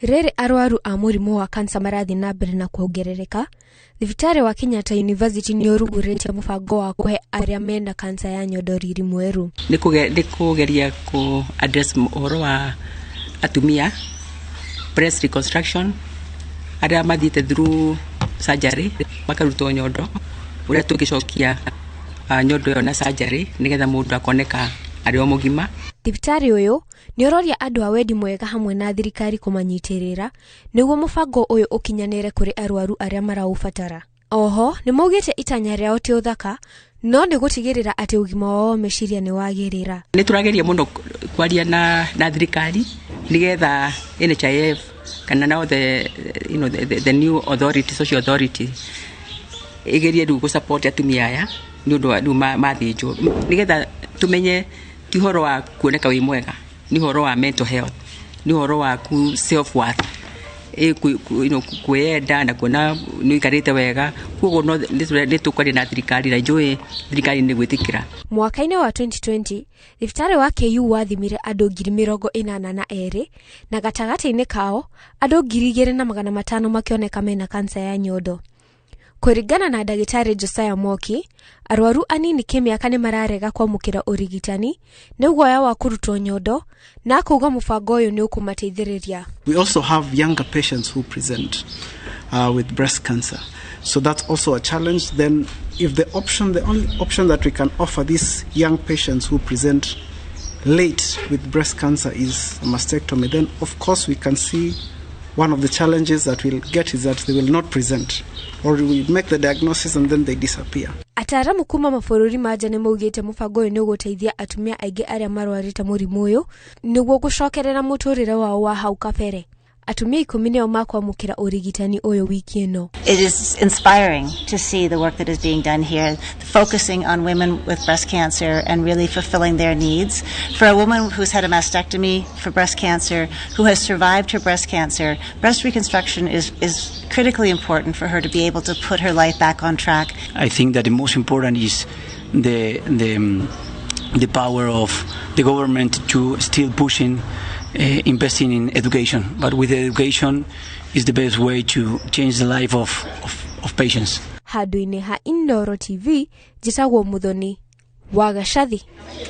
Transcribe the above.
Rĩrĩ arwaru a mũrimũ wa kansa marathiĩ na mbere na kuongerereka, thibitarĩ wa Kenyatta University nĩ ũrugũrĩtie mũbango wa kũhe arĩa mena kansa ya nyondo riri mwerũ. Nĩ kũgeria kũ address ũhoro wa atumia breast reconstruction arĩa mathiĩte through surgery makarutwo nyondo, ũrĩa tũngĩcokia nyondo ĩyo na surgery nĩgetha mũndũ akoneka arĩ o mũgima. Thibitarĩ ũyũ nĩ ũroria andũ a wendi mwega hamwe na thirikari kũmanyitĩrĩra nĩguo mũbango ũyũ ũkinyanĩre kũrĩ arwaru arĩa maraũbatara. Oho nĩ maugĩte itanya rĩao ti ũthaka no nĩ gũtigĩrĩra atĩ ũgima wao wa meciria nĩ wagĩrĩra. Nĩ tũrageria mũno kwaria na thirikari nĩgetha NHIF kana now the, you know, the new authority, social authority, ĩgerie rĩu gũ support atumia aya nĩ ũndũ wa rĩu mathĩnjwo, nĩgetha tũmenye ti ũhoro wa kuoneka wĩ mwega, nĩ ũhoro wa mental health, nĩ ũhoro wa self worth, kwĩyenda na kuona nĩ ũikarĩte wega. Koguo no nĩ tũkwaria na thirikari na njũĩ thirikari nĩ gwĩtĩkĩra. Mwaka-inĩ wa 2020, thibitarĩ wa KU wathimire andũ 82,000 na gatagatĩ-inĩ kao andũ 2,500 makĩoneka mena kansa ya nyondo. Kũringana na ndagĩtarĩ Josiah Moki, arwaru anini kĩmĩaka nĩ mararega kwamũkĩra ũrigitani nĩ guoya wa kũrutwo nyondo, na akauga mũbango ũyũ nĩ ũkũmateithĩrĩria. We also have younger patients who present with breast cancer. So that's also a challenge. Then if the option, the only option that we can offer these young patients who present late with breast cancer is a mastectomy, then of course we can see one of the challenges that we'll get is that they will not present, or we make the diagnosis and then they disappear. Ataaramu kuma mabũrũri ma nja nĩ maugĩte mũbango ũyũ nĩ ũgũteithia atumia aingĩ arĩa marwarĩte mũrimũ ũyũ nĩguo gũcokerera mũtũrĩre wao wa hau kabere. Atumia 10 nĩo makwamũkĩra ũrigitani ũyũ wiki ĩno. It is inspiring to see the work that is being done here, focusing on women with breast cancer and really fulfilling their needs. For a woman who's had a mastectomy for breast cancer, who has survived her breast cancer, breast reconstruction is critically important for her to be able to put her life back on track. I think that the most important is the power of the government to still pushing, investing in education. But with education is the best way to change the life of patients. Handũ-inĩ ha Inooro TV, njĩtagwo Muthoni wa Gacathi.